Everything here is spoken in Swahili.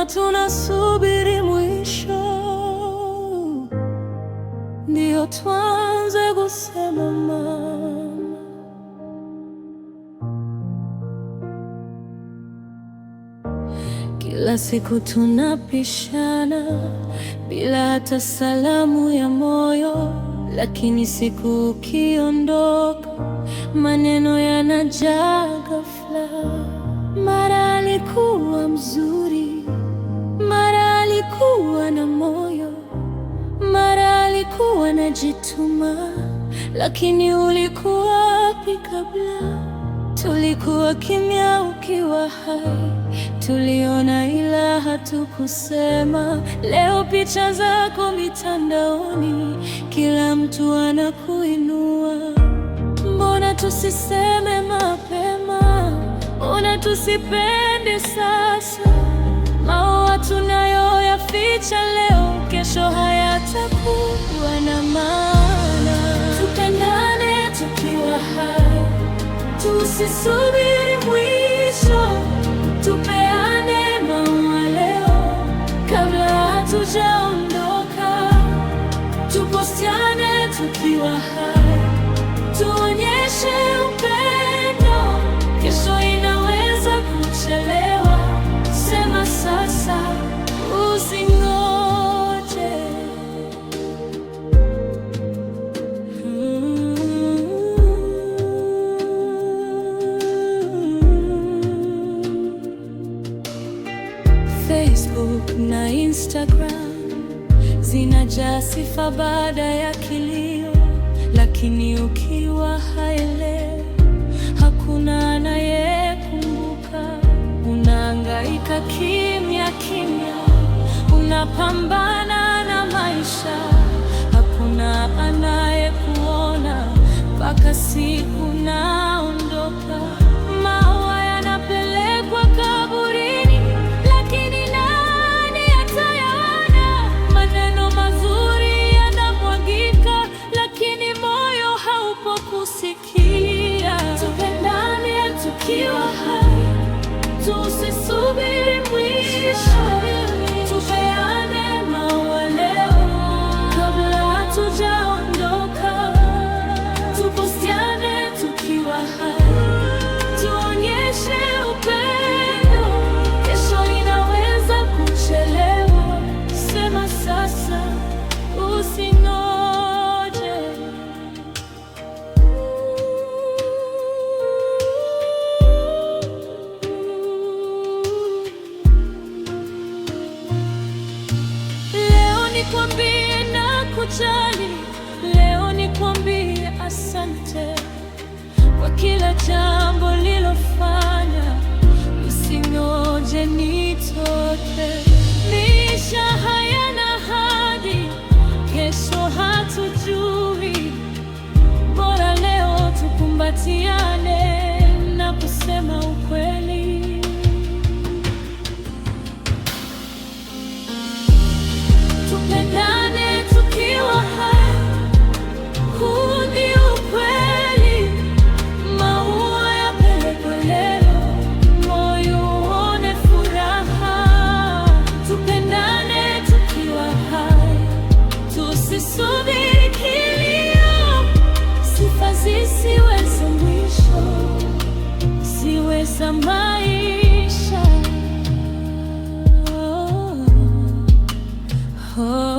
Mbona tunasubiri mwisho ndio tuanze kusema mama? Kila siku tunapishana bila hata salamu ya moyo, lakini siku ukiondoka maneno yanajaa ghafla. Mara alikuwa mzuri, mara alikuwa na moyo, mara alikuwa anajituma, lakini ulikuwa wapi kabla? Tulikuwa kimya ukiwa hai, tuliona ila hatukusema. Leo picha zako mitandaoni, kila mtu anakuinua. Mbona tusiseme mapema? Mbona tusipende sasa? Maua tunayoyaficha leo, kesho hayatakuwa na maana. Tupendane tukiwa hai, tusisubiri mwisho. Tupeane maua leo kabla hatujaondoka. Tupostiane tukiwa hai, tuonyeshe upendo. Kesho inaweza kuchelewa, sema sasa, usingoje. Facebook na Instagram zinajaa sifa baada ya kilio, lakini ukiwa hai leo hakuna anayekumbuka. Unahangaika kimya kimya, unapambana na maisha, hakuna anayekuona mpaka siku naondoka. Maua yanapelekwa kaburini, lakini nani atayaona? Maneno mazuri yanamwagika, lakini moyo haupo kusikia. Tupendane tukiwa hai, tusisubiri mwisho. Tupeane maua leo kabla hatujaondoka. Tupostiane tukiwa hai, tuonyeshe upendo. Kesho inaweza kuchelewa, sema sasa, usingoje. Leo nikwambie nakujali, leo nikwambie asante kwa kila jambo lilofanya. Usingoje nitoke, maisha hayana ahadi, kesho hatujui. Bora leo tukumbatiane na kusema ukweli. Tupendane tukiwa hai, huu ndio ukweli. Maua yapelekwe leo, moyo uone furaha. Tupendane tukiwa hai, tusisubiri kilio. Sifa zisiwe za mwisho, ziwe za maisha. Oh, oh.